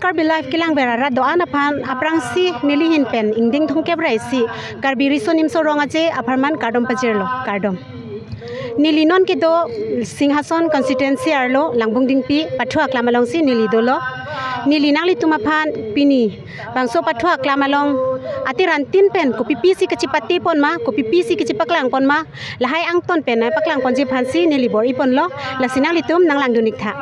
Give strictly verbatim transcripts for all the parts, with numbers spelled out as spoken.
Karbi Live kelangver arat do-an aphan aphrangsi neli ahin pen ingdeng thomkep ra isi Karbi Riso Nimso Rong Aje apharman kardom pajirlo, kardom. Neli non kedo Singhason constituency arlo Langbung Dingpi pathu aklam alongsi neli dolo. Neli nanglitum aphan pini bangso pathu aklam along ate rantin pen kopi pisi kachepate pon ma, kopi pisi kachepaklang pon ma, lahai angton pen nangpaklang ponji aphansi neli bor-i ponlo, lasi nanglitum nanglangdun ik tha.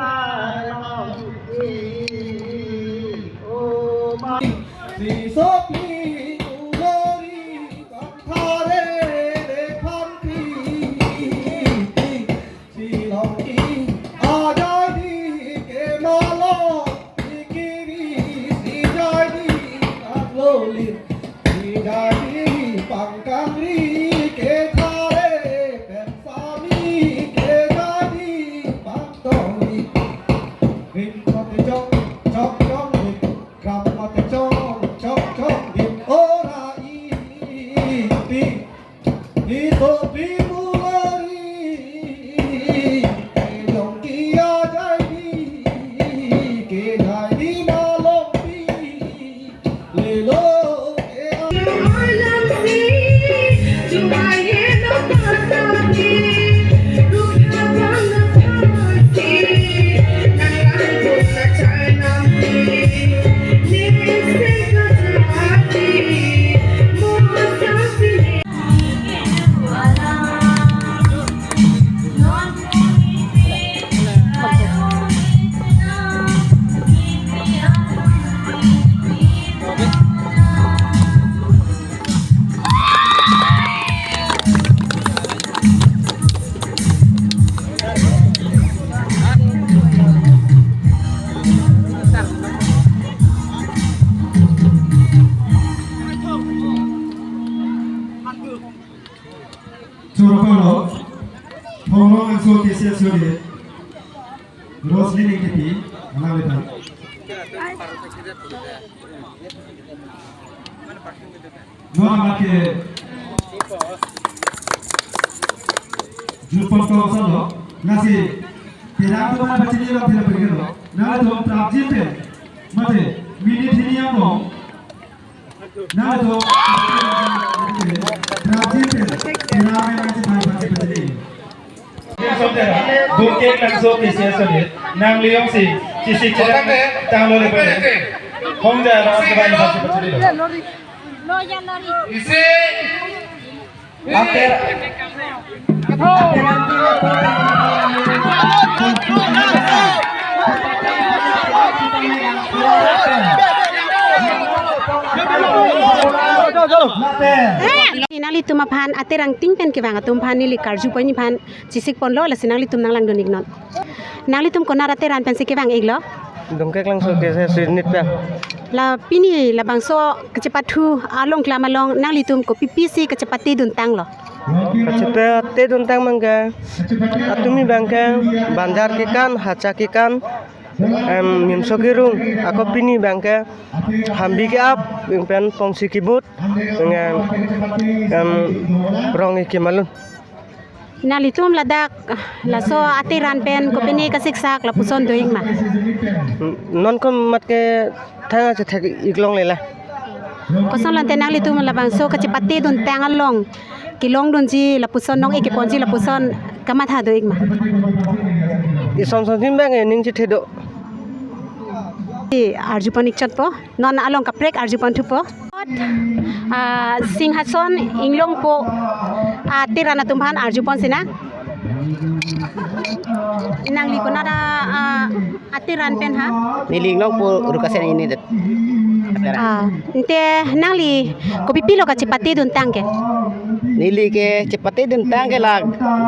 Chorapalo, Thonglong Angso K C S unit, Roslyn Ingtipi, alanglitum. Non amat ke jutpon kosonlo, lasi, tidak tu mana pachini lo, tidak pergi lo. Nangtum prapjin pen, mate, minute hini yang bom. Nangtum prapjin pen, tidak main main si main pachini pachini. Dungkek Langso K C S unit, nangli jongsi, chesik chesik tanglo le pen. Hong ja ra keban sa si pachini lo. Isi. Ater. Nanglitum aphan ate rantin pen kevang atum aphan neli karju pon aphan chesik ponlo, lasi nanglitum nanglangdun iknon. Nanglitum konat ate ran pensi kevang iklo? Dungkek Langso K C S unit pen. La pini labangso kachepathu along klam along nanglitum kopi pisi kachepate dun tanglo? Kachepate dun tang abangke, atumi abangke, banjar kekan, hacha kekan, em, nimso kerung, ako pini abangke, hambi ke-ap, pen pongsi kebut, em, em, rong-ik kemalun. Nanglitum ladak, laso ate ran pen kopine kasiksak lapuson do-ik ma? Non komat ke thang achethek ik longle la. Koson lante nanglitum labangso kachepate dun tang along kelongdunji lapuson, nong-ik keponji lapuson kamatha do-ik ma? Ison son sim abang ening chethe do. Arju pon ik chotpo. Non along kaprek arju pon thupo. Ah, Singhason Inglongpo, ah, ate ran atum aphan arju pon sinang. Nangli konat, ah, ate ran pen ha? Neli Inglongpo Rukasen ini det. Ah, ante nangli kopi pilo kachepate dun tang ke? Neli ke chepate dun tang ke la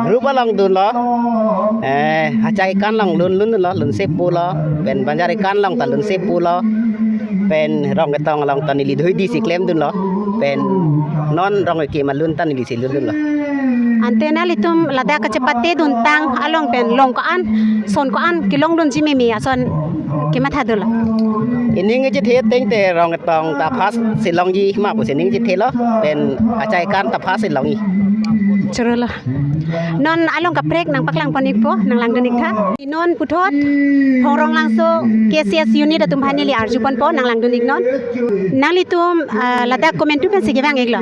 group along dunlo. Eh, hacha kekan along lun lun dunlo, lunse pulo. Pen banjar kekan along ta lunse pulo. Pen rong ketong along ta neli dhoidi si klem dunlo. Pen non rong-ik kemalun ta neli si lun dunlo. Ante nanglitum ladak kachepate dun tang along pen long ko-an, son ko-an kelongdunji meme ason kematha dolo? Ening chethe ateng te rong ketong ta first si longji ma pusi ening chethelo, pen hacha kekan ta first si longji. Chorolo. Non along kaprek nangpaklang pon ikpo, nanglangdun iktha. Non puthot Phongrong Langso K C S unit atum aphan neli arju ponpo, nanglangdun iknon. Nanglitum, ah, ladak komantu pensi kevang iklo?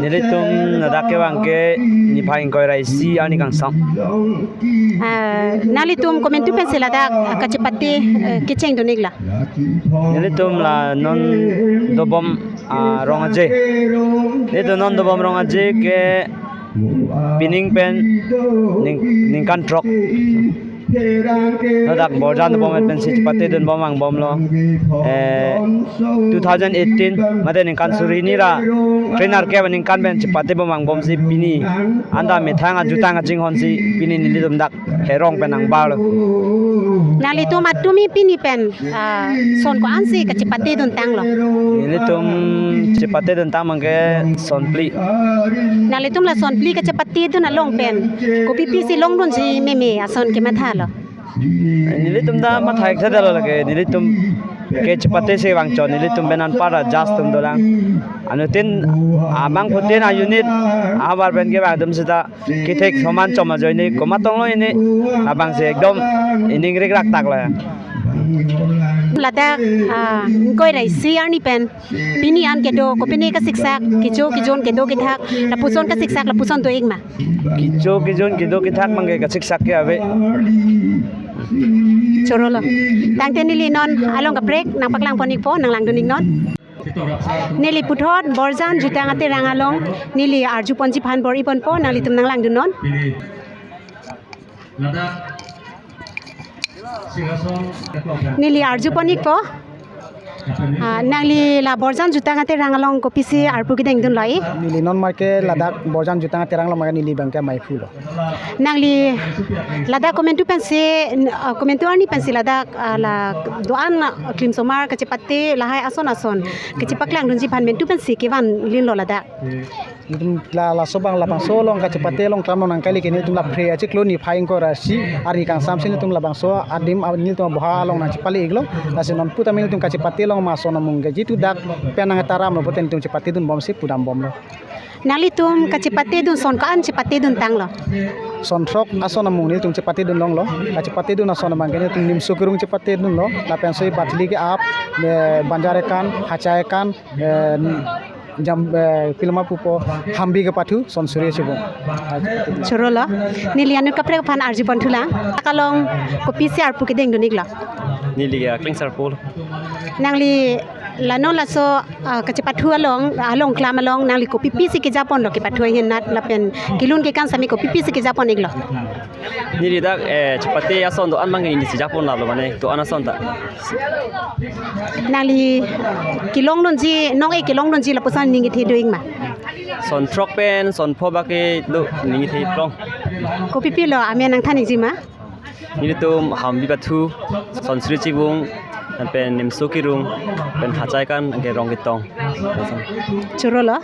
Nelitum ladak kevang ke niphai ingkoi ra isi arni kangsam. Ah, nanglitum komantu pensi ladak, ah, kachepate, eh, kechengdun iklo? Nelitum la non dobom, ah, rong aje. Nelitum non dobom rong aje ke pining pen ning, ningkan throk. Ladak Borjan dobom pensi chepatedun bom vangbomlo. Eh, two thousand eighteen, mate ningkan suri hini ra, trainer ke ningkan pen chepate bom vangbomsi pini anta methang ajutang kachinghonsi pini nelitum dak Herong pen nangbarlo. Nanglitum atumi pini pen, ah, son ko-ansi kachepatedun tanglo? Nelitum chepatedun tang abangke son phli. Nanglitum la son phli kachepatedun along pen kopi pisi longdunsi meme ason kemathalo? Nelitum ta matha iktha detlo lake, nelitum ke chepatesi vangchot, nelitum pen anparta adjust atum dolang. Anuttin amangphutin a-unit ahavar pen kevang atum seta kethek soman chom ajoine komat tonglo ini, labangsi ekdom ining rikrak taklo ya. Ladak, ah, ingkoi ra isi arni pen pini an kedo kopine kasiksak, kecho kejon, kedo kethak, lapuson kasiksak lapuson do ik ma? Kecho kejon, kedo kethak abangke kasiksak ke ave. Chorolo. Tangte neli non along kaprek nangpaklang pon ikpo, nanglangdun iknon. Neli puthot Borjan Jutang Aterang along neli arju ponji aphan bor-i ponpo, nanglitum nanglangdunnon. Neli arju pon ikpo. Ah, nangli la Borjan Jutang Aterang along kopisi arpu kedengdunlo e? Neli non marke ladak Borjan Jutang Aterang along marke neli abangke maiphulo. Nangli ladak komantu pensi, ah, komantu arni pensi ladak, ah, la do-an, ah, klimsomar kachepate lahai ason ason kachepaklangdunji aphan komantu pensi kevan linlo ladak? Nelitum la, laso abang labangso along kachepate along klam along nangkali ke nelitum la phre achiklo niphai ingkoi ra isi arni kangsamsi nelitum labangso adim, ah, nelitum aboha along nangchepale iklo. Lasi non putame nelitum kachepate along ma son amung ke jitu dak pen nangtaramlo pute nelitum chepatedun bomsi pudam bomlo. Nanglitum kachepatedun son ko-an chepatedun tanglo? Son throk ason amung nelitum chepatedun longlo. Kachepatedun ason abangke nelitum nimso kerung chepatedunlo, lapensi bathli ke-ap, eh, banjar ekan, hacha ekan, eh, jam, eh, pilma pupo, hambi kepathu, son suri chibung. Chorolo. Neli anut kaprek aphan arju ponthulang. Dak along kopisi arpu kedengdun iklo? Neli ya klingsar pol. Nangli la non laso, ah, kachepathu along, along klam along nangli kopi pisi keja ponlo, kepathu ahin nat lapen kelun kekan sami kopi pisi keja pon iklo? Neli dak, eh, chepate ason do-an abangke neli si ja pon lalo mane do-an ason ta. Nangli kelongdunji, nong-e kelongdunji lapuson ning kethe do ik ma? Son throk pen son pho abangke do ning kethe plong. Kopi pilo amen nangthan ikji ma? Nelitum hambi pathu, son suri chibung, lapen nimso kerung, pen hacha ekan, anke rong ketong. Chorolo.